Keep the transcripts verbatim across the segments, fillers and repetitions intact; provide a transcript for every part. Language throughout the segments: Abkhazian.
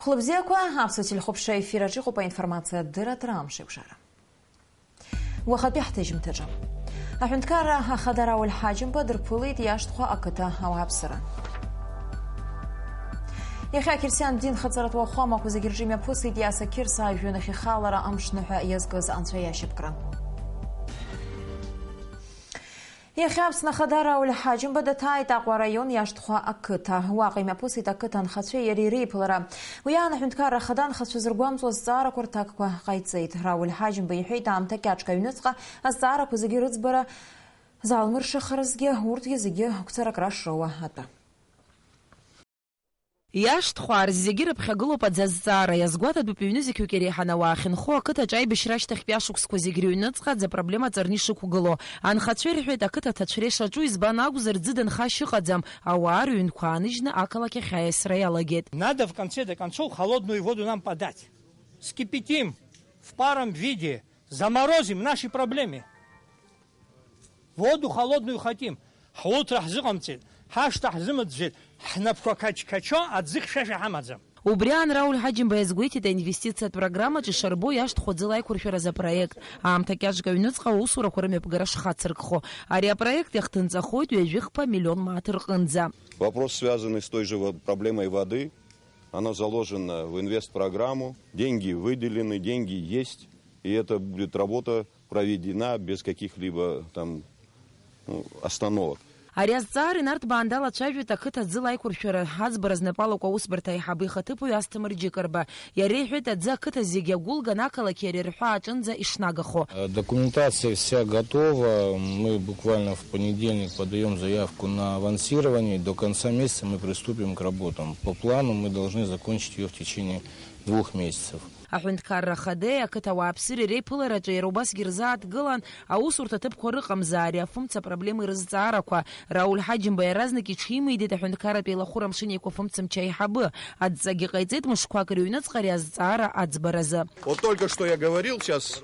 Хәлыбзиақәа, аԥсуа телехәаԥшра ефир аҿы иҟоуп аинформациа дырраҭара Амш еиқәшара. Уахатәи ҳҭыжьымҭаҿы. Аҳәынҭқарра ахада Рауль Ҳаџьымба дырԥылеит Иашҭхәа ақыҭа ауааԥсыра. Иахьа ақьырсиан дин хаҵаратә уахәамақәа зегьы рҿы имҩаԥысит Иаса Қьырса ажәҩан ахь ихалара амшныҳәа иазкыз анцәа иашьапкра. Иахьа Аԥсны Ахада Рауль Ҳаџьымба даҭааит Аҟәа араион Иашҭхәа ақыҭа. Уаҟа имҩаԥысит ақыҭа анхацәеи иареи реиԥылара. Уи аан аҳәынҭқарра ахада анхацәа зыргәамҵуа азҵаарақәа рҭакқәа ҟаиҵеит. Рауль Ҳаџьымба иҳәеит, аамҭа кьаҿк аҩныҵҟа азҵаарақәа зегьы рыӡбара залмыршахаразгьы, урҭгьы зегьы гәцаракра шроуа атәы. Иашҭхәа арзегьы рыԥхьагылоуп аӡы азҵаара, иазгәаҭатәуп ҩнызқьҩык иреиҳаны ауаа ахьынхо ақыҭаҿы аибашьра ашьҭахьтәи ашықәсқәа зегь рыҩныҵҟа аӡы апроблема ҵарны ишықәгылоу. Анхацәа ирҳәеит, ақыҭа аҭацәра ишаҿу, избан акәзар, ӡы дынха шыҟаӡам, ауаа рыҩнқәа ааныжьны ақалақь ахь аиасра иалагеит. Надо в конце до концов холодную воду нам подать. Вскипятим в паром виде, заморозим наши проблемы. Воду холодную хотим. Ҳулҭра ҳзыҟамҵеит, ҳашҭа ҳзымӡәӡәеит, ҳнапқәа қачқачо аӡы хьшәашәа ҳамаӡам. Убри аан Рауль Ҳаџьымба иазгәеиҭеит аинвестициатә программаҿы ишарбо иашҭхәа ӡыла аиқәыршәаразы апроект. Аамҭа кьаҿк аҩныҵҟа аусурақәа рымҩаԥгара шхацыркхо. Ари апроект иахҭынҵахоит ҩажәихԥа миллион мааҭ рҟынӡа. Вопрос, связанный с той же во-, проблемой воды, оно заложено в инвестпрограмму, деньги выделены, деньги есть, и это будет работа проведена без каких-либо там, ну, остановок. Ари азҵаара инарҭбаан далацәажәеит ақыҭа ӡыла аиқәыршәара аӡбара знапы алаку аусбарҭа аиҳабы ихаҭыԥуаҩ Асҭамыр Џьыкарба. Иара иҳәеит, аӡы ақыҭа зегьы агәылган ақалақь иара ирҳәо аҿынӡа ишнагахон. Э, документация вся готова. Мы буквально в понедельник подаём заявку на авансирование. До конца месяца мы приступим к работам. По плану мы должны закончить её в течение двух месяцев. Аҳәынҭқарра Ахадеи ақыҭа ауааԥсыреи реиԥылараҿы иара убасгьы рзааҭгылан аусурҭа ҭыԥқәа рыҟамзаари афымца проблемеи рызҵаарақәа. Рауль Ҳаџьымба иаразнак иҽимеидеит аҳәынҭқарратә еилахәыра амшын еиқәа фымцамч аиҳабы. Адҵагьы ҟаиҵеит мышқәак рыҩныҵҟа ари азҵаара аӡбаразы. Вот только что я говорил сейчас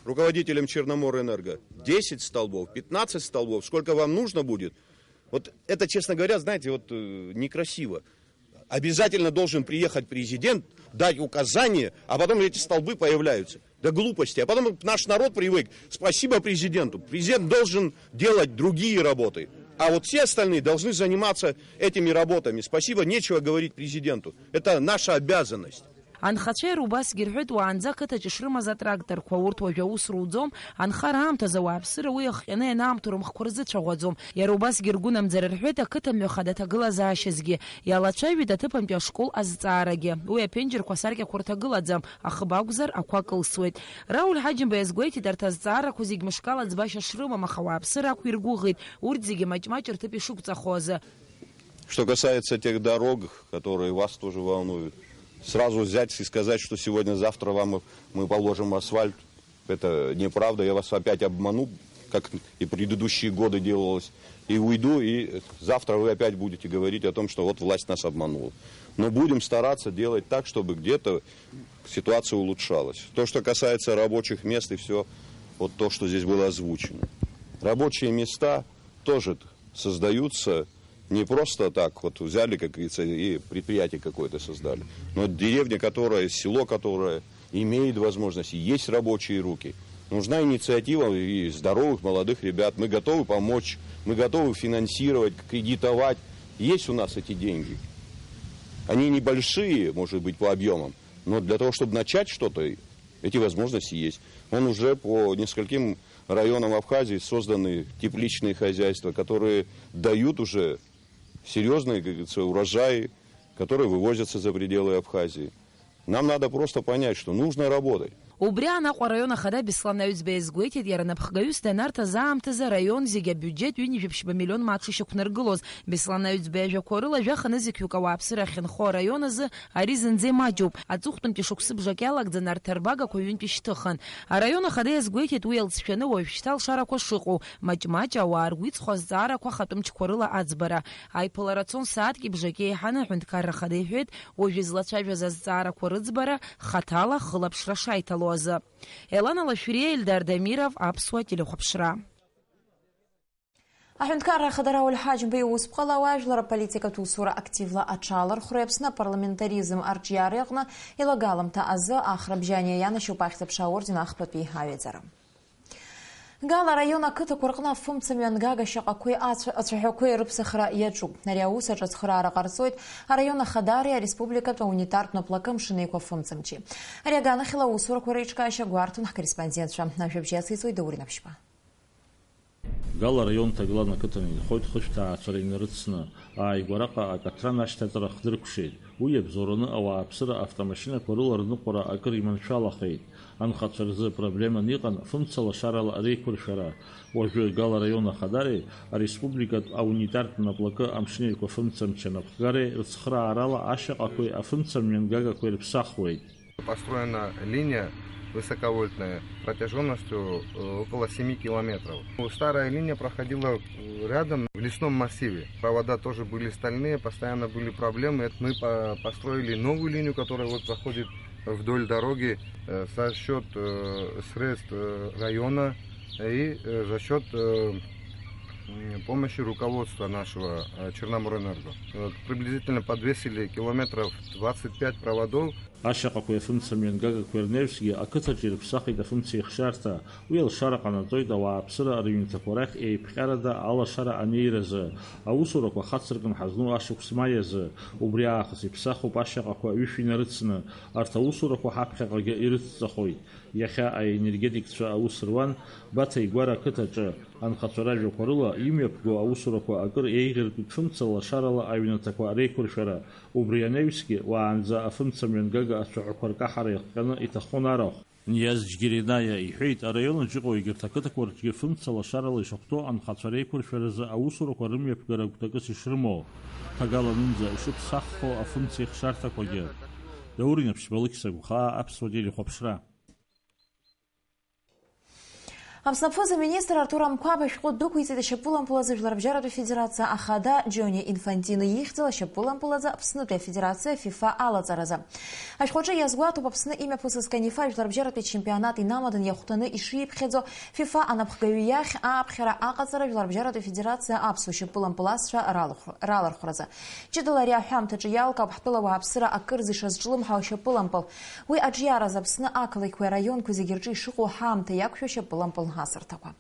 руководителям Черноморэнерго. Десять столбов, пятнадцать столбов, сколько вам нужно будет? Вот это, честно говоря, знаете, вот, э, некрасиво. Обязательно должен приехать президент, дать указание, а потом эти столбы появляются. До глупости. А потом наш народ привык. Спасибо президенту. Президент должен делать другие работы. А вот все остальные должны заниматься этими работами. Спасибо, нечего говорить президенту. Это наша обязанность. Анхацәа иара убасгьы рҳәоит, уаанӡа ақыҭаҿы ишрымаз атракторқәа, урҭ уажәы аус руӡом, анхара аамҭазы ауааԥсыра уи ахҟьаны ианаамҭоу рымхқәа рзыцәаӷәаӡом. Иара убасгьы ргәынамӡара рҳәоит ақыҭа мҩахада аҭагылазаашьазгьы. Иалацәажәеит аҭыԥантәи ашкол азҵаарагьы. Уи аԥенџьырқәа асаркьақәа рҭагылаӡам, ахыб акәзар, ақәа кылсуеит. Рауль Ҳаџьымба иазгәеиҭеит, арҭ азҵаарақәа зегь мышкала ӡбашьа шрымам, аха ауааԥсыра ақәиргәыӷит, урҭ зегьы маҷ-маҷ рҭыԥ ишықәҵахо азы. Что касается тех дорог, которые вас тоже волнуют, сразу взять и сказать, что сегодня-завтра вам мы положим асфальт, это неправда, я вас опять обману, как и предыдущие годы делалось, и уйду, и завтра вы опять будете говорить о том, что вот власть нас обманула. Но будем стараться делать так, чтобы где-то ситуация улучшалась. То, что касается рабочих мест и все, вот то, что здесь было озвучено. Рабочие места тоже создаются не просто так, вот взяли, как говорится, и предприятие какое-то создали, но деревня, которая, село, которое имеет возможность, и есть рабочие руки. Нужна инициатива и здоровых молодых ребят. Мы готовы помочь, мы готовы финансировать, кредитовать. Есть у нас эти деньги. Они небольшие, может быть, по объемам, но для того, чтобы начать что-то, эти возможности есть. Он уже по нескольким районам Абхазии созданы тепличные хозяйства, которые дают уже серьёзные, как говорится, урожаи, которые вывозятся за пределы Абхазии. Нам надо просто понять, что нужно работать. Убри аан Аҟәа араион ахада Беслан Аҩӡба иазгәеиҭеит, иара напхгаҩыс данарҭаз аамҭазы араион зегьы абиуџьет ҩынҩажәи ԥшьба миллион мааҭ шышьақәнаргылоз. Беслан Аҩӡба иажәақәа рыла, жәаха нызқьҩык ауааԥсыра ахьынхо араион азы ари зынӡа имаҷуп. Аҵыхәтәантәи шықәсыбжак иалагӡаны арҭ арбагақәа ҩынтә ишьҭыхын. Араион ахада иазгәеиҭеит, уи иалҵшәаны уажәшьҭа алшарақәа шыҟоу, маҷ-маҷ ауаа ргәы иҵхо азҵаарақәа ахатәы мчқәа рыла аӡбара. Аиԥылара цон сааҭки бжаки еиҳаны, аҳәынҭқарра ахада иҳәеит, уажә излацәажәаз азҵаарақәа рыӡбара хаҭала ахылаԥшра шаиҭало азы. Елана Лашәриа, Ельдар Дамиров, Аԥсуа телехәаԥшра. Аҳәынҭқарра Ахада Рауль Ҳаџьымба иусԥҟала ауаажәлар аполитикатә усура активла аҽалархәреи Аԥсны апарламентаризм арҿиареи аҟны илагаламҭа азы Ахра Бжьаниа ианашьоуп Ахьӡ-аԥша аорден ахԥатәи аҩаӡара. Гала араион ақыҭақәа рҟны афымцамҩа ангага шьаҟақәеи ацә-, ацәаҳәақәеи рыԥсахра иаҿуп. Ари аус аҿы ацхыраара ҟарҵоит араион ахадареи ареспубликатә аунитартә наплакы амшын еиқәа афымцамчи. Ари аганахьала аусурақәа реиҿкаашьа гәарҭон ҳкорреспондентцәа. Ажәабжь иациҵоит Даур Инаԥшьба. Гала араион Ҭаглан ақыҭан инхоит хышә ҭаацәара инарыцны, ааигәараҟа акатран ашьҭаҵара хдыркәшеит. Уи иабзоураны ауааԥсыра автомашьынақәа рыла рныҟәара акыр иманшәалахеит. Анхацәа рзы проблеман иҟан фымца лашарала реиқәыршәара. Уажәы Гала араион ахадареи ареспубликатә аунитартә наплакы амшын еиқәа фымцамч анапхгареи рыцхыраарала ашьаҟақәеи афымцамҩа нгагақәеи рыԥсахуеит. Построена линия высоковольтная протяжённостью, э, около семи километров. Старая линия проходила, э, рядом в лесном массиве. Провода тоже были стальные, постоянно были проблемы. Это мы по-, построили новую линию, которая вот проходит вдоль дороги, э, за счёт, э, средств, э, района и, э, за счёт, э, м, помощи руководства нашего, э, Черноморэнерго. Вот, приблизительно подвесили километров двадцать пять проводов. Ашьаҟақәеи афымцамҩа нгагақәеи рнаҩсгьы ақыҭаҿы ирыԥсахит афымцеихшьарҭа. Уи алшара ҟанаҵоит ауааԥсыра рыҩнаҭақәа рахь еиԥҟьарада алашара анеиразы. Аусурақәа хацыркын ҳазну ашықәс маи азы. Убри аахыс иԥсахуп ашьаҟақәа ҩышә инарыцны. Арҭ аусурақәа ҳаԥхьаҟагьы ирыцҵахоит. Иахьа аенергетикцәа аус руан Баҭа Игәара ақыҭаҿы. Анхацәа ражәақәа рыла, имҩаԥго аусурақәа акыр еиӷьыртәит фымца лашарала аҩнаҭақәа реиқәыршәара. Убри анаҩсгьы, уаанӡа афымцамҩа нгага ацәаҳәақәа ркаҳара иахҟьаны иҭаххон арахә. Ниаз Џьгьеринаиа иҳәеит, араион аҿы иҟоу егьырҭ ақыҭақәа рҿгьы фымца лашарала ишахәҭоу анхацәа реиқәыршәаразы аусурақәа рымҩаԥгара гәҭакыс ишрымоу, ҭагаланынӡа ишыԥсаххо афымцеихшарҭақәагьы. Даур Инаԥшьба, Алықьса Гәхаа, Аԥсуа телехәаԥшра. Аԥсны аԥыза-министр Артур Амқәаб ашәҟәы дәықәиҵеит ашьапылампыл азы Жәларбжьаратәи Афедерациа ахада Џьони Инфантино ихьӡала ашьапылампыл азы Аԥснытәи Афедерациа фифа алаҵаразы. Ашәҟәаҿы иазгәаҭоуп Аԥсны имҩаԥысыз Канифа жәларбжьаратәи ачемпионат инамаданы иахәҭаны ишиԥхьаӡо фифа анапхгаҩы иахь ааԥхьара аҟаҵара Жәларбжьаратәи Афедерациа аԥсуа шьапылампыласцәа ралахә-, ралархәразы. Ҷыдала ари аҳәамҭаҿы иалкаауп ҳтәылауааԥсыра акырӡа ишазҿлымҳау ашьапылампыл. Уи аҿиаразы Аԥсны ақалақьқәеи араионқәеи зегьы рҿы ишыҟоу ҳаамҭа иақәшәо ашьапылампыл асырҭақәа.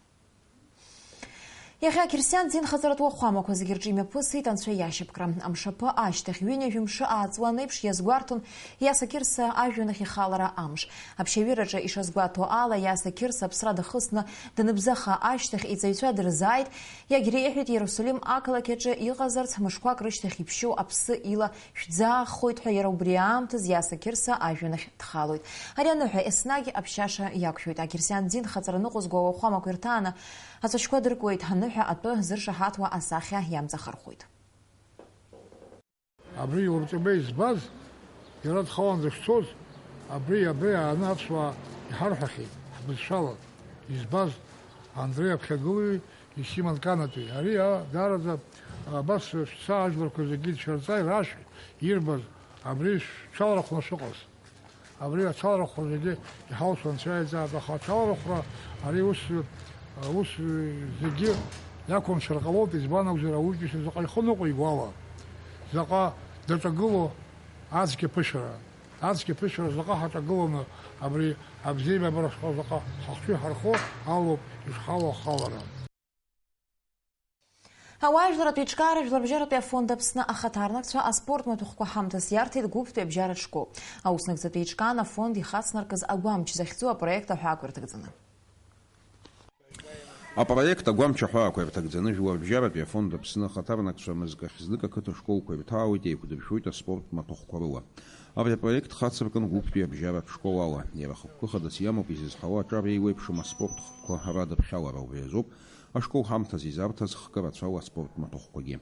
Иахьа ақьырсиан динхаҵаратә уахәамақәа зегьы рҿы имҩаԥысит Анцәа иашьапкра. Амшаԥы ашьҭахь ҩынҩажәи мшы ааҵуан еиԥш иазгәарҭон Иаса Қьырса ажәҩанахь ихалара амш. Аԥшьаҩыраҿы ишазгәаҭоу ала, Иаса Қьырса аԥсра дахысны даныбзаха ашьҭахь иҵаҩцәа дырзааит, иагьреиҳәеит Иерусалим ақалақь аҿы иҟазарц мышқәак рышьҭахь иԥшьоу аԥсы ила шәӡааххоит ҳәа, иара убри аамҭаз Иаса Қьырса ажәҩанахь дхалоит. Ари аныҳәа еснагь аԥшьаша иақәшәоит. Ақьырсиан дин хаҵара ныҟәызго ауахәамақәа ирҭааны ацәашьқәа дыркуеит, аныҳәа атәы зыршаҳаҭуа асахьа иамҵахырхәоит. Абри Урҵаба избаз, иара дхалан дышцоз, абри, абри ааны аԥсуаа иҳарҳәахьеит, ҳбызшәала избаз Андреи Аԥхьагылаҩи Исимон Канатәи. Ари, а, даараӡа, а, абас шәца ажәларқәа зегьы дшәарҵаҩ рашәа ирбаз, абри шәцәалархәны шәыҟаз. Абри ацалархәқәа зегьы иҳалшо Анцәа иааиҵааит, аха ацалархәра ари ус, а, ус, а, зегьы иақәымшәар ҟалоит, избан акәзар, ауаҩытәыҩса заҟа ихы ныҟәиго ала, заҟа даҿагыло ацқьа ԥышәара. Ацқьа ԥышәара заҟа ҳаҿагыланы абри абзиабара шҟа заҟа ҳахшыҩ ҳархо алоуп ишҳалоу ахалара. Ауаажәларратә еиҿкаара Жәларбжьаратәи афонд Аԥсны ахаҭарнакцәа аспорт маҭәахәқәа ҳамҭас иарҭеит Гәыԥтәи абжьаратә школ. Ауснагӡатәи еиҿкаан афонд ихацнаркыз Агәамч захьӡу апроект аҳәаақәа ирҭагӡаны. Апроект Агәамч аҳәаақәа ирҭагӡаны Жәларбжьаратәи афонд Аԥсны ахаҭарнакцәа мызкахь знык ақыҭа школқәа ирҭаауеит, еиқәдыршәоит аспорт маҭәахәқәа рыла. Абри апроект хацыркын Гәыԥтәи абжьаратә школ ала. Иара хықәкы хадас иамоуп изызҳауа аҿар еиуеиԥшым аспорт хкқәа радыԥхьалара, убри азоуп ашкол ҳамҭас изарҭаз хкы рацәала аспорт маҭәахәқәагьы.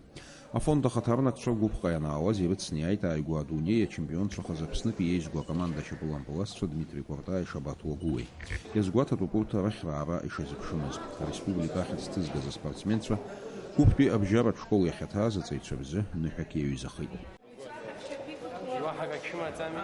Афонд ахаҭарнакцәа гәыԥҟа ианаауаз ирыцны иааит ааигәа адунеи ачемпионцәахаз Аԥснытәи еизго акоманда ашьапылампыласцәа Дмитри Кәарҭаи Шабаҭ Уагәуеи. Иазгәаҭатәуп урҭ арыхьраара ишазыԥшымыз. Ареспублика ахьӡ ҭызгаз аспортсменцәа гәыԥтәи абжьаратә школ иахьаҭааз аҵаҩцәа рзы ныҳәак иаҩызахеит. Уаҳа акгьы шәымаӡами?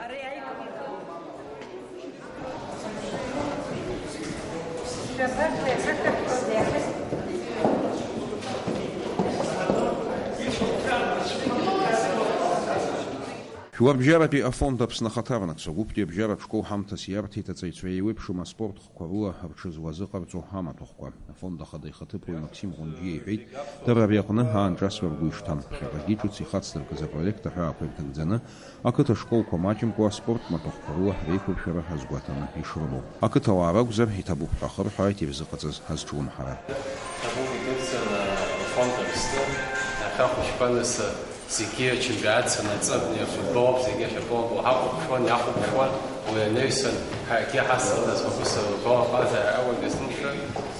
Уарбжьаратәи афонд Аԥсны ахаҭарнакцәа гәыԥтәи абжьаратә школ ҳамҭас иарҭеит аҵаҩцәа еиуеиԥшым аспорт хқәа рыла рҽызуазыҟарҵо амаҭәахәқәа. Афонд ахадаҩ ихаҭыԥуаҩ Максим Ҟәынџьиа иҳәеит, дара ари аҟны аанҿасра ргәы ишҭам. Ԥхьаҟагьы ҿыц ихацдыркыз апроект аҳәаақәа ирҭагӡаны, ақыҭа школқәа маҷымкәа аспорт маҭәахәқәа рыла реиқәыршәара азгәаҭаны ишрымоу. Ақыҭауаа ракәзар, иҭабуп ҳәа ахырҳәааит ирзыҟаҵаз азҿлымҳара. Ҳгәы идуӡӡан, афонд Аԥсны, иахьа ахәыҷқәа нас, зегьы ачемпионат санаҵы, абни афутбол ауп, зегьы ашьапылагәа ҳахәаԥшуан, иахәаԥшуан, уи анаҩсан, ҳаргьы ҳасалдатцәа ус ргәалаҟазаара ауаҩ дазымшәан,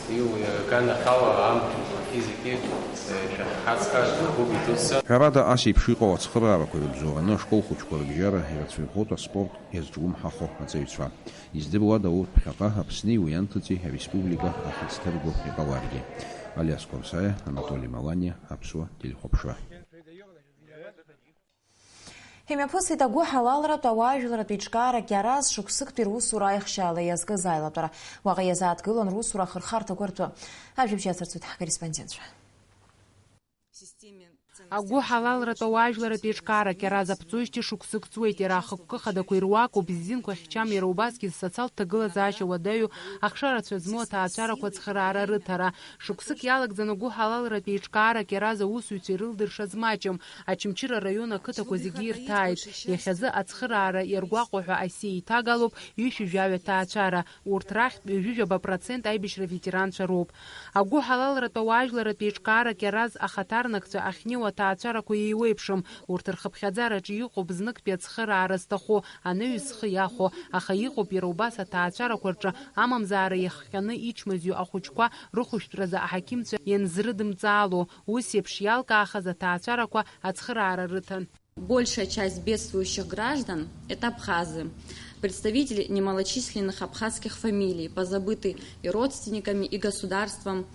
уи аганахьала амш зегьы, зегьы, э, шәахьҳацхрааз ҳгәы идуӡӡан. Ҳәарада, ас еиԥш иҟоу ацхыраарақәа ирыбзоураны ашкол хәыҷқәа рыбжьара ирацәаҩхоит аспорт иазҿлымҳахо аҵаҩцәа. Издыруада, урҭ ԥхьаҟа Аԥсни уи анҭыҵи ареспублика ахьыӡ ҭырго иҟаларгьы? Алиас Қәарсаиа, Анатоли Маланиа, Аԥсуа телехәаԥшра. Имҩаԥысит агәыҳалалратә ауаажәларратә еиҿкаара Кьараз шықәсыктәи русура аихшьаала иазкыз аилатәара. Уаҟа иазааҭгылан русура ахырхарҭақәа ртәы. Ажәабжь иацырҵоит ҳкорреспондентцәа. Агәыҳалалратә ауаажәларратә еиҿкаара Кьараз аԥҵоижьҭеи шықәсык ҵуеит, иара ахықәкы хадақәа ируакуп, зинқәа хьчам, иара убасгьы социалтә ҭагылазаашьа уадаҩу, ахшарацәа змоу аҭаацәарақәа ацхыраара рыҭара. Шықәсык иалагӡаны агәыҳалалратә еиҿкаара Кьараз аусзуҩцәа ирылдыршаз маҷым. Очамчыра араион ақыҭақәа зегьы ирҭааит. Иахьазы ацхыраара иаргәаҟуа ҳәа асиа еиҭагалоуп ҩышәи жәаҩа ҭаацәара. Урҭ рахьтә ҩажәижәаба процент аибашьра ветеранцәа роуп. Агәыҳалалратә ауаажәларратә еиҿкаара Кьараз ахаҭарнакцәа ахьнеиуа аҭаацәарақәа еиуеиԥшым. Урҭ рхыԥхьаӡараҿы иҟоуп зныктәи ацхыраара зҭаху, анаҩс зхы иахәо, аха иҟоуп иара убас аҭаацәарақәа рҿы амамзаара иахҟьаны ичмазаҩу ахәыҷқәа рыхәышәтәразы аҳақьымцәа ианзрыдымҵаало, ус еиԥш иалкаахаз аҭаацәарақәа ацхыраара рыҭан. Большая часть бедствующих граждан — это абхазы, представители немалочисленных абхазских фамилий, позабытые и родственниками, и государством,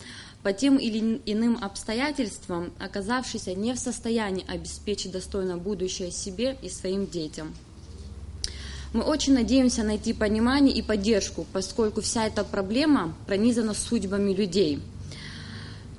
по тем или иным обстоятельствам оказавшиеся не в состоянии обеспечить достойное будущее себе и своим детям. Мы очень надеемся найти понимание и поддержку, поскольку вся эта проблема пронизана судьбами людей,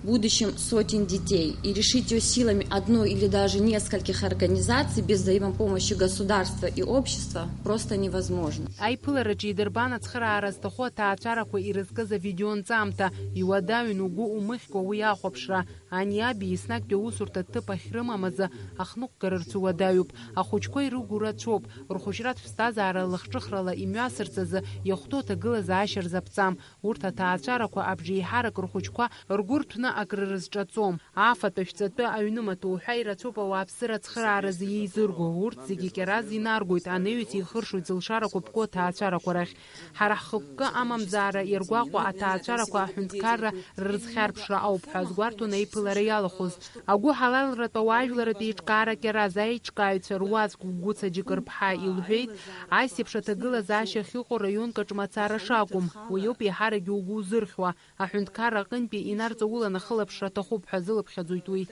будущим сотен детей, и решить её силами одной или даже нескольких организаций без взаимопомощи государства и общества просто невозможно. Аиԥылараҿы идырбан ацхыраара зҭаху аҭаацәарақәа ирызкыз авидеонҵамҭа, иуадаҩын угәы умыхькәа уи ахәаԥшра. Ани аби еснагьтәи аусурҭа ҭыԥ ахьрымам азы ахныҟәгара рцәыуадаҩуп. Ахәыҷқәа ирыгу рацәоуп, рхәыҷратә ԥсҭазаара лахҿыхрала имҩасырц азы иахәҭоу аҭагылазаашьа рзаԥҵам. Урҭ аҭаацәарақәа абжеиҳарак рхәыҷқәа ргәы рҭәны акры рызҿаҵом. Афатә, ашәҵатәы, аҩнымаҭәа уҳәа ирацәоуп ауааԥсыра ацхырааразы еизырго. Урҭ зегьы Кьараз инаргоит, анаҩс еихыршоит зылшарақәа ԥку аҭаацәарақәа рахь. Ҳара ҳхықәкы амамзаара иаргәаҟуа аҭаацәарақәа аҳәынҭқарра рырзхьарԥшра ауп ҳәа азгәарҭон аиԥылара иалахәыз. Агәыҳалалратә ауаажәларратә еиҿкаара Кьараз аиҿкааҩцәа руаӡәк Гәыгәыца Џьыкырԥҳа илҳәеит, ас еиԥш аҭагылазаашьа ахьыҟоу раионк аҿы мацара шакәым. Уи ауп еиҳаракгьы угәы узырхьуа. Аҳәынҭқарра аҟынтәи инарҵауланы ахылаԥшра аҭахуп ҳәа азылыԥхьаӡоит уи.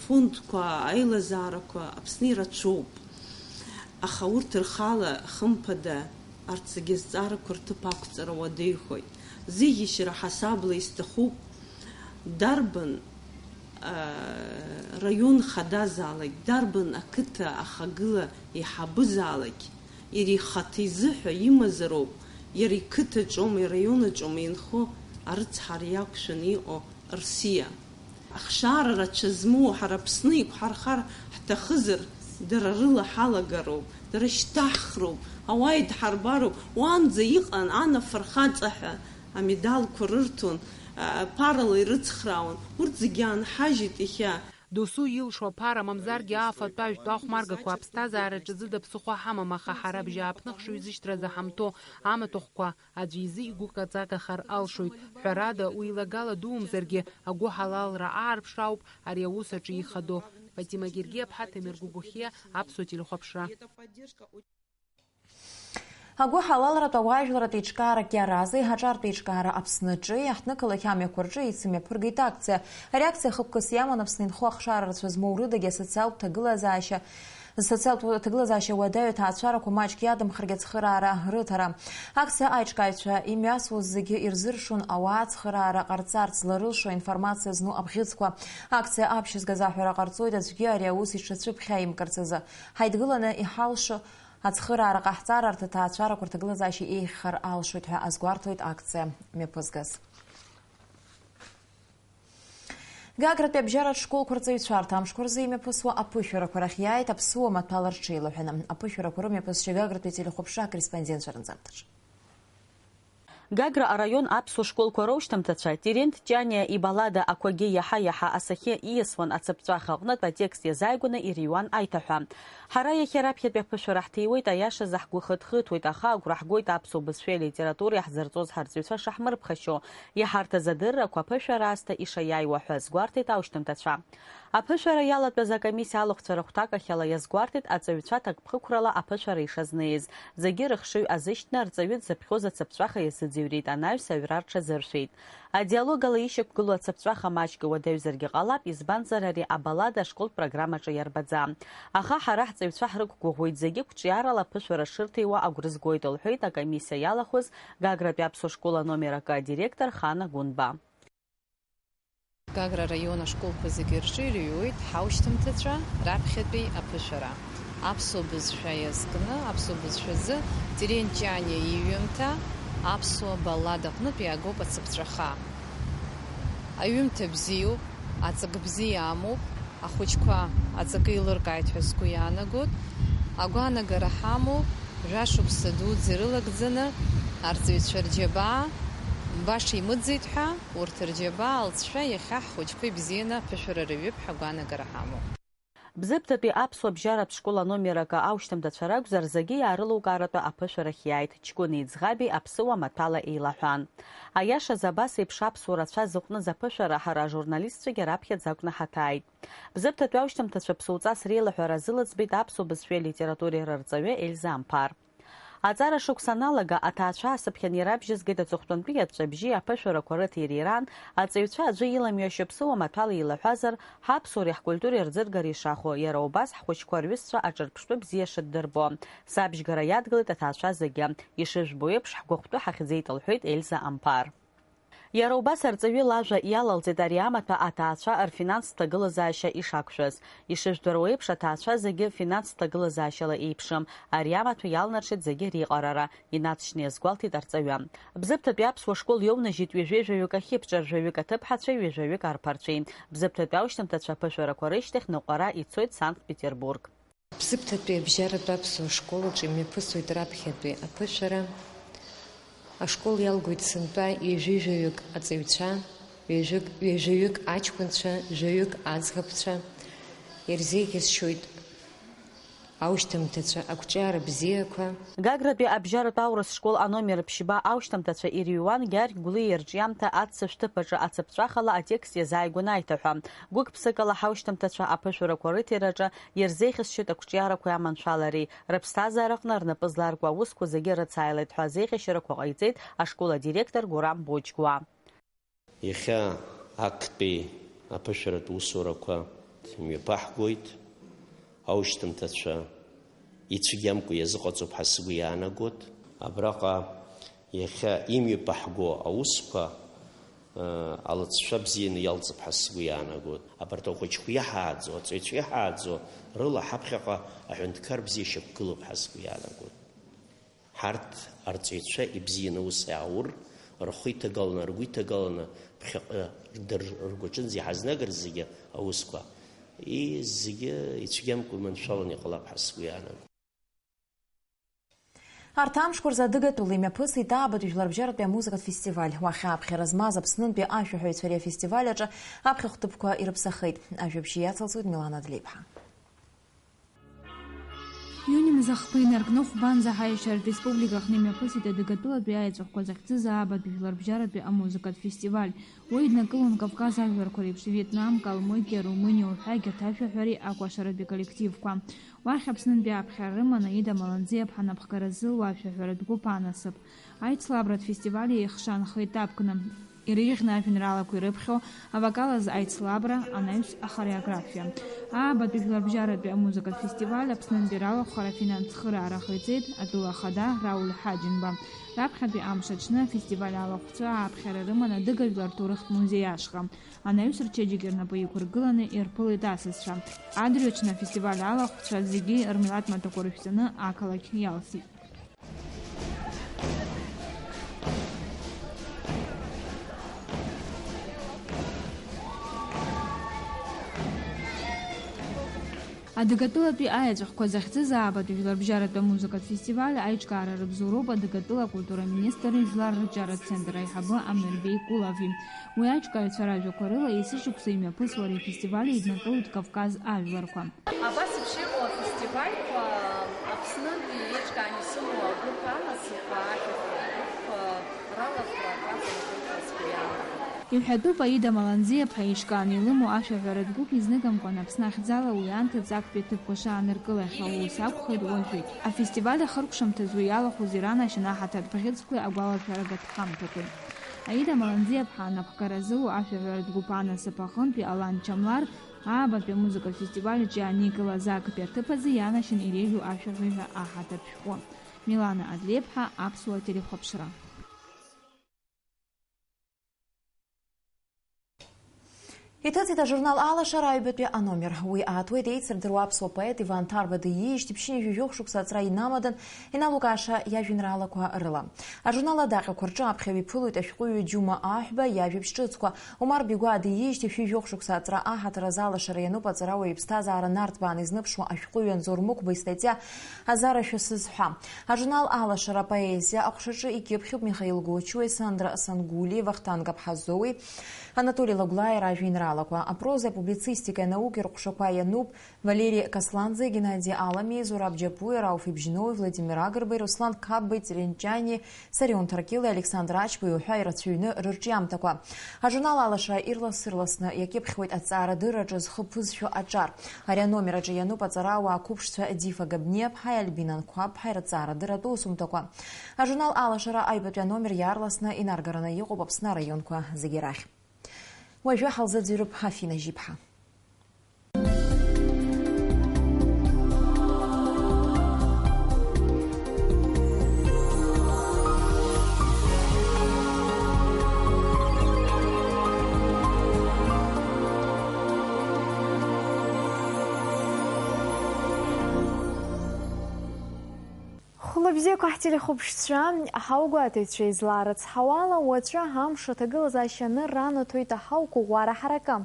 Фондқәа, аилазаарақәа Аԥсны ирацәоуп, аха урҭ рхала, хымԥада, арҭ зегьы азҵаарақәа рҭыԥ ақәҵара уадаҩхоит. Зегьы шьара ҳасабла исҭахуп, дарбан, аа, раион хадазаалак, дарбан ақыҭа ахагыла еиҳабызаалак, иара ихаҭа изыҳәа имазароуп, иара иқыҭаҿоума, ираионаҿоума инхо арыцҳара иақәшәаны иҟоу рсиа. Ахшара рацәа змоу ҳара Аԥсны иқәҳархар ҳҭахызар, дара рыла ҳалагароуп, дара шьҭаҳхроуп, ауаа идҳарбароуп, уаанӡа иҟан анаф рхаҵа ҳәа амедалқәа рырҭон, а, ԥарала ирыцхраауан, урҭ зегьы аанҳажьит иахьа. Досу илшо аԥара, мамзаргьы афатә-ажәтә ахәмаргақәа аԥсҭазаараҿы зыда ԥсыхәа ҳамам, аха ҳара абжьааԥны хшыҩзышьҭразы ҳамҭо амаҭәахәқәа аӡәы изы игәыкаҵагахар алшоит. Ҳәарада, уи лагала дуумзаргьы, агәыҳалалра аарԥшра ауп ари аус аҿы ихадоу. Фатима Гергиаԥҳа, Ҭемыр Гәыгәхиа, Аԥсуа телехәаԥшра. Агәыҳалалратә ауаажәларратә еиҿкаара Кьараз, аиҳаҿартә еиҿкаара Аԥсны аҿы, аҳҭнықалақь амҩақәа рҿы еицымҩаԥыргеит акциа. Ари акциа хықәкыс иаман Аԥсны инхо ахшара рацәа змоу рыдагьы асоциалтә ҭагылазаашьа Зсоциалтә ҭагылазаашьа уадаҩу аҭаацәарақәа маҷк иадымхаргьы ацхыраара рыҭара. Акциа аиҿкааҩцәа имҩасуаз зегьы ирзыршон ауаа ацхыраара ҟарҵарц зларылшо информациа зну абӷьыцқәа. Акциа аԥшьызгаз аҳәара ҟарҵоит аӡәгьы ари аус иҽацәыԥхьаимкырц азы. Ҳаидгыланы иҳалшо ацхыраара ҟаҳҵар, арҭ аҭаацәарақәа рҭагылазаашьа еиӷьхар алшоит ҳәа азгәарҭоит акциа мҩаԥызгаз. Гагратәи абжьаратә школқәа рҵаҩцәа арҭ амшқәа рзы имҩаԥысуа аԥышәарақәа рахь иааит аԥсуа маҭәала рҽеилаҳәаны. Аԥышәарақәа рымҩаԥысшьа Гагратәи ателехәаԥшра акорреспондент шәарынҵамҭаҿ. Гагра араион аԥсуа школқәа роушьҭымҭацәа Терент Ҷаниа ибаллада Ақәагьы иаҳа-иаҳа асахьы ииасуан ацыԥҵәаха аҟнытә атекст иазааигәаны ирыҩуан аиҭаҳәа. Ҳара иахьа раԥхьатәи аԥышәара ҳҭиуеит, аиашазы ҳгәы хыҭхыҭуеит, аха агәра ҳгоит аԥсуа бызшәеи алитературеи ҳзырҵоз ҳарҵаҩцәа шаҳмырԥхашьо, иҳарҭаз адыррақәа аԥышәара аасҭа ишаиааиуа ҳәа азгәарҭеит аушьҭымҭацәа. Аԥышәара иалатәаз акомиссиа алахәцара хәҭак ахьала иазгәарҭеит аҵаҩцәа ҭакԥхықәрала аԥышәара ишазнеиз. Зегьы рыхшыҩ азышьҭны, арҵаҩы дзыԥхьоз ацыԥҵәаха иазыӡырҩит, анаҩс аҩра рҽазыршәеит. Адиалог ала ишьақәгылоу ацыԥҵәаха маҷк иуадаҩзаргьы ҟалап, избанзар, ари абаллада ашколтә программаҿы иарбаӡам. Аха ҳара ҳҵаҩцәа ҳрықәгәыӷуеит, зегьы қәҿиарала аԥышәара шырҭиуа агәра згоит, лҳәеит акомиссиа иалахәыз Гагратәи аԥсуа школ аномер акы адиректор Хана Гәынба. Гагра араион ашколқәа зегьы рҿы ирыҩуеит ҳаушьҭымҭацәа раԥхьатәи аԥышәара. Аԥсуа бызшәа иазкны, аԥсуа бызшәазы Терент Ҷаниа иҩымҭа аԥсуа баллада аҟнытә иаагоуп ацыԥҵәаха. Аҩымҭа бзиоуп, аҵак бзиа амоуп, ахәыҷқәа аҵакы еилыркааит ҳәа сгәы иаанагоит. Агәаанагара ҳамоуп, жәашықәса дуӡӡа ирылагӡаны арҵаҩцәа рџьабаа баша имыӡӡеит ҳәа, урҭ рџьабаа алҵшәа иахьа ҳхәыҷқәа ибзианы аԥышәара рыҩып ҳәа агәаанагара ҳамоуп. Бзыԥҭатәи аԥсуа бжьаратә школ аномер акы аушьҭымҭацәа ракәзар, зегьы иаарылукааратәы аԥышәарахь иааит, ҷкәыни ӡӷаби аԥсыуа маҭәала еилаҳәан. Аиашаз, абас еиԥш аԥсуа рацәа зыҟәныз аԥышәара ҳара ажурналистцәагьы раԥхьаӡа акәны ҳаҭааит. Бзыԥҭатәи аушьҭымҭацәа ԥсуаҵас реилаҳәара азылыӡбеит аԥсуа бызшәеи алитературеи рырҵаҩы Ельза Амԥар. Аҵара шықәса аналага, аҭаацәа асыԥхьан ирабжьызгеит аҵыхәтәантәи аҵәҵәабжьи аԥышәарақәа рыҭира иран, аҵаҩцәа аӡәы иламҩашьо ԥсыуа маҭәала еилаҳәазар, ҳаԥсуареи ҳкультуреи рӡыргара ишахәо, иара убас ҳхәыҷқәа рҩызцәа аҿырԥштәы бзиа шыддырбо. Сабжьгара иадгылеит аҭаацәа зегьы. Ишыжәбо еиԥш, ҳгәахәтәы ҳахьӡеит, лҳәеит Ельза Амԥар. Иара убас арҵаҩы лажәа иалалҵеит ари амаҭәа аҭаацәа рфинанстә ҭагылазаашьа ишақәшәаз. Ишыжәдыруа еиԥш, аҭаацәа зегьы финанстә ҭагылазаашьала еиԥшым. Ари амаҭәа иалнаршеит зегьы риҟарара, инаҵшьны иазгәалҭеит арҵаҩы. Бзыԥҭатәи аԥсуа школ иоунажьит ҩажәеи жәаҩык ахьыԥҿа, жәаҩык аҭыԥҳацәеи ҩажәаҩык арԥарцәеи. Бзыԥҭатәи аушьҭымҭацәа аԥышәарақәа рышьҭахь ныҟәара ицоит Санкт-Петербург. Бзыԥҭатәи абжьаратә аԥсуа школ аҿы имҩаԥысуеит раԥхьатәи аԥышәара. Ашкол иалгоит сынтәа ҩажәи жәаҩык аҵаҩцәа, ҩажәык, ҩажәаҩык аҷкәынцәа, жәаҩык аӡӷабцәа. Ирзеиӷьасшьоит аушьҭымҭацәа, ақәҿиара бзиақәа. Гагратәи абжьаратә аурыс школ аномер ԥшьба аушьҭымҭацәа ирыҩуан Гьаргь Гәлиа ирҿиамҭа аццышә ҭыԥ аҿы ацыԥҵәахала атекст иазааигәан аиҭаҳәа. Гәык-ԥсыкала ҳаушьҭымҭацәа аԥышәарақәа рыҭираҿы ирзеиӷьасшьоит ақәҿиарақәеи аманшәалареи, рыԥсҭазаараҟны рнапы зларку аусқәа зегьы рыцааилеит ҳәа азеиӷьашьарақәа ҟаиҵеит ашкол адиректор Гурам Боџьгәаа. Иахьа актәи аԥышәаратә усурақәа мҩаԥаҳгоит, аушьҭымҭацәа ицәгьамкәа иазыҟаҵоуп ҳәа сгәы иаанагоит. Абраҟа иахьа имҩаԥаҳго аусқәа, ыы, алҵшәа бзианы иалҵып ҳәа сгәы иаанагоит. Абарҭ ахәыҷқәа иаҳааӡо, аҵаҩцәа иаҳааӡо рыла ҳаԥхьаҟа аҳәынҭқар бзиа шьақәгылоуп ҳәа сгәы иаанагоит. Ҳарҭ арҵаҩцәа ибзианы аус иааур, рхы иҭагаланы, ргәы иҭагаланы, ԥхьаҟа дыр-, ргәаҿынӡа иҳазнагар зегьы аусқәа, и-, зегьы ицәгьамкәа иманшәаланы иҟалап ҳәа сгәы иаанагоит. Арҭ амшқәа рзы адыгатәыла имҩаԥысит аабатәи жәларбжьаратәи амузыкатә фестиваль. Уахь ааԥхьара змаз Аԥснынтәи ашәаҳәаҩцәа ари афестиваль аҿы аԥхьахә ҭыԥқәа ирыԥсахеит. Ажәабжь иацылҵоит Милана Длеиԥҳа. Иуни мза хԥа инаркны хәбанӡа ҳаиашьаратә республика аҟны имҩаԥысит адыгатәылатәи аеҵәахәқәа захьӡыз аабатәи жәларбжьаратәи амузыкатә фестиваль. Уи иднакылон Кавказ ажәларқәа реиԥш Виетнам, Калмыкиа, Румыниа уҳәа егьырҭ ашәаҳәареи акәашаратәи коллективқәа. Уахь Аԥснынтәи аԥхьара рыман Аида Маланӡиаԥҳа напхгара зылуа ашәаҳәаратә гәыԥ анасыԥ. Аицлабратә фестиваль еихшан хы-етапкны. Ирыжәхьан ажәеинраалақәа ирыԥхьо авокал азы аицлабра, анаҩс ахореографиа. Аабатәи жәларбжьаратәи амузыкатә фестиваль Аԥснынтәи ралахәхара афинанс цхыраара ҟаиҵеит атәыла ахада Рауль Ҳаџьымба. Раԥхьатәи амш аҽны афестиваль алахәцәа ааԥхьара рыман Адыга жәлар рҭоурыхтә музеи ашҟа. Анаҩс рчеиџьыка рнапы иқәыргыланы ирԥылеит асасцәа. Адырҩаҽны афестиваль алахәцәа зегьы рмилаҭ маҭәақәа рышәҵаны ақалақь иалсит. Адыгатәылатәи аеҵәахәқәа захьӡыз аабатәи жәларбжьаратәи амузыкатә фестиваль аиҿкаара рыбзоуроуп Адыгатәыла акультура министри жәлар рҿиаратә центр аиҳабы Амирбеи Кулови. Уи аиҿкааҩцәа ражәақәа рыла, есышықәса имҩаԥысуа ари афестиваль еиднакылоит Кавказ ажәларқәа. Абас еиԥш иҟоу афестивальқәа Аԥснынтәи еиҿкааны исымоу агәыԥ анасыԥ, ашәаҳәаратә гәыԥ, ралахәра аҟаҵара ҳәа сгәы иаанагоит. Иҳәатәуп, Аида Маланӡиаԥҳа еиҿкааны илымоу ашәаҳәаратә гәыԥ изныкымкәан Аԥсны ахьӡала уи анҭыҵ актәи аҭыԥқәа шааныркылахьоу ус акәхеит уажәыгь. Афестиваль ахыркәшамҭазы иалахәыз иранашьан аҳаҭыртә бӷьыцқәеи агәалашәарагатә ҳамҭақәеи. Аида Маланӡиаԥҳа анапхгара зылоу ашәаҳәаратә гәыԥ анасыԥ аҟынтәи Алан Чамлар, аабатәи амузыкатә фестиваль аҿы иааникылаз актәи аҭыԥ азы ианашьан иреиӷьу ашәаҳәаҩ ҳәа аҳаҭыртә шәҟәы. Милана Адлеиԥҳа, Аԥсуа телехәаԥшра. Иҭыҵит ажурнал Алашара аҩбатәи аномер. Уи аатуеит еицырдыруа аԥсуа поет Иван Ҭарба диижьҭеи ԥшьынҩажәи жәохә шықәса аҵра инамадан иналукааша иажәеинраалақәа рыла. Ажурнал адаҟьақәа рҿы аԥхьаҩ иԥылоит ашәҟәыҩҩы Џьума Аҳәба иажәабжь ҿыцқәа. Омар Бигәаа диижьҭеи ҩажәи жәохә шықәса аҵра аҳаҭыр азы алашара иануп аҵарауаҩ иԥсҭазаара нарҭбааны изныԥшуа ашәҟәыҩҩы Анзор Мықәба истатиа Азара шәасызҳәа. Ажурнал Алашара апоезиа аҟәшаҿы икьыԥхьуп Михаил Гочуеи, Сандра Сангулиеи, Вахтанг Аԥҳазоуи, Анатоли Лагәлааи ражәеинраалақәа. Апрозеи апублицистикеи анаукеи рҟәшақәа иануп Валери Касланӡеи, Геннади Аламиеи, Зураб Џьапуи, Рауф Ибжьноуи, Владимир Агрбеи, Руслан Қапбеи, Терентиани Сарион Ҭаркьылеи Александр Ачбеи уҳәа ирацәаҩны рырҿиамҭақәа. Ажурнал Алашара ирлас-ырласны иакьыԥхьуеит аҭҵаарадырраҿы зхы ԥызшәо аҿар. Ари аномер аҿы иануп аҵарауаа қәыԥшцәа Дифа Габниаԥҳаи Альбина Анқәабԥҳаи рыҭҵаарадырратә усумҭақәа. Ажурнал Алашара аҩбатәи аномер иаарласны инаргараны иҟоуп Аԥсны араионқәа зегьы рахь. Уажәы ҳалзыӡырҩып Афина Жьиԥҳа. Хәлыбзиақәа ҳтелехәаԥшцәа, ҳаугәаҭаҩцәа, излаарыцҳауала, уаҵәы амш аҭагылазаашьа анырра анаҭоит аҳауқәа ӷәӷәара ҳаракы.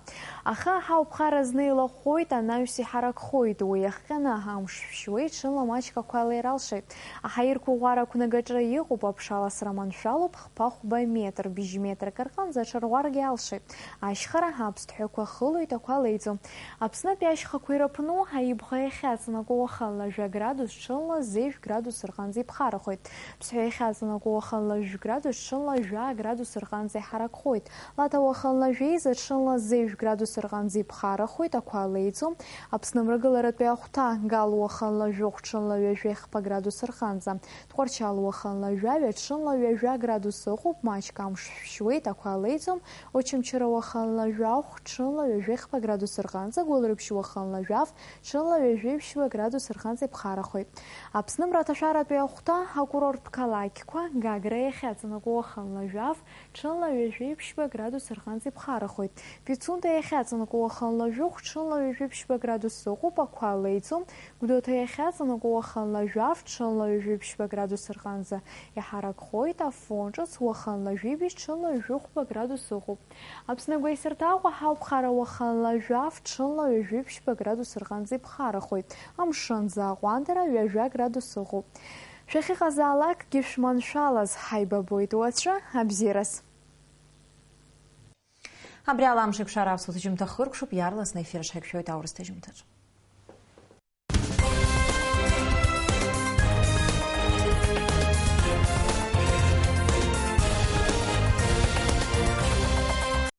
Аха аҳауԥхара зны илахәхоит, анаҩс иҳаракхоит. Уи иахҟьаны амш шәшьуеит, ҽынла маҷк ақәа леира алшоит. Аҳаирқәа ӷәӷәара ақәнагаҿы иҟоуп, аԥшаласра маншәалоуп, хԥа-хәба метр, быжь метрак рҟынӡа аҽарӷәӷәаргьы алшоит. Ашьхара аԥсҭҳәақәа хылоит, ақәа леиӡом. Аԥснытәи ашьхақәа ирыԥну аибӷа иахьаҵанакуа уахынла жәа градус, ҽынла зежә градус рҟынӡа иԥхарахоит. Ԥсҳәа иахьаҵанакуа уахынла жәгә градус, ҽынла жәа градус рҟынӡа иҳаракхоит. Лаҭа уахынла жәеиза, ҽынла зежә градус рҟынӡа иԥхарахоит, ақәа леиӡом. Аԥсны мрагыларатәи ахәҭа, Гал уахынла жәохә, ҽынла ҩажәи хԥа градус рҟынӡа. Тҟәарчал уахынла жәаҩа, ҽынла ҩажәа градус ыҟоуп, маҷк амш шәшьуеит, ақәа леиӡом. Очамчыра уахынла жәохә, ҽынла ҩажәи хԥа градус рҟынӡа, Гәылрыԥшь уахынла жәаф, ҽынла ҩажәи ԥшьба градус рҟынӡа иԥхарахоит. Аԥсны мраҭашәаратәи ахәҭа, акурорттә қалақьқәа, Гагра иахьаҵанакуа уахынла жәаф, ҽынла ҩажәи ԥшьба градус рҟынӡа иԥхарахоит. Пицунда иахьаҵанакуа уахынла жәохә, ҽынла ҩажәи ԥшьба градус ыҟоуп, ақәа леиӡом. Гәдоуҭа иахьаҵанакуа уахынла жәаф, ҽынла ҩажәи ԥшьба градус рҟынӡа иҳаракхоит. Афон ҿыц уахынла жәибжь, ҽынла ҩажәи хәба градус ыҟоуп. Аԥсны агәеисырҭаҟәа ҳауԥхара уахынла жәаф, ҽынла ҩажәи ԥшьба градус рҟынӡа иԥхарахоит. Амшын аӡы аҟәандара ҩажәа градус ыҟоуп. Шәахьыҟазаалакгьы шәманшәалаз, ҳаибабоит уаҵәы, абзиараз. Абри ала амш еиқәшара аԥсуа ҭыжьымҭа хыркәшоуп, иаарласны аефир аҿы ҳаиқәшәоит аурыс ҭыжьымҭаҿ.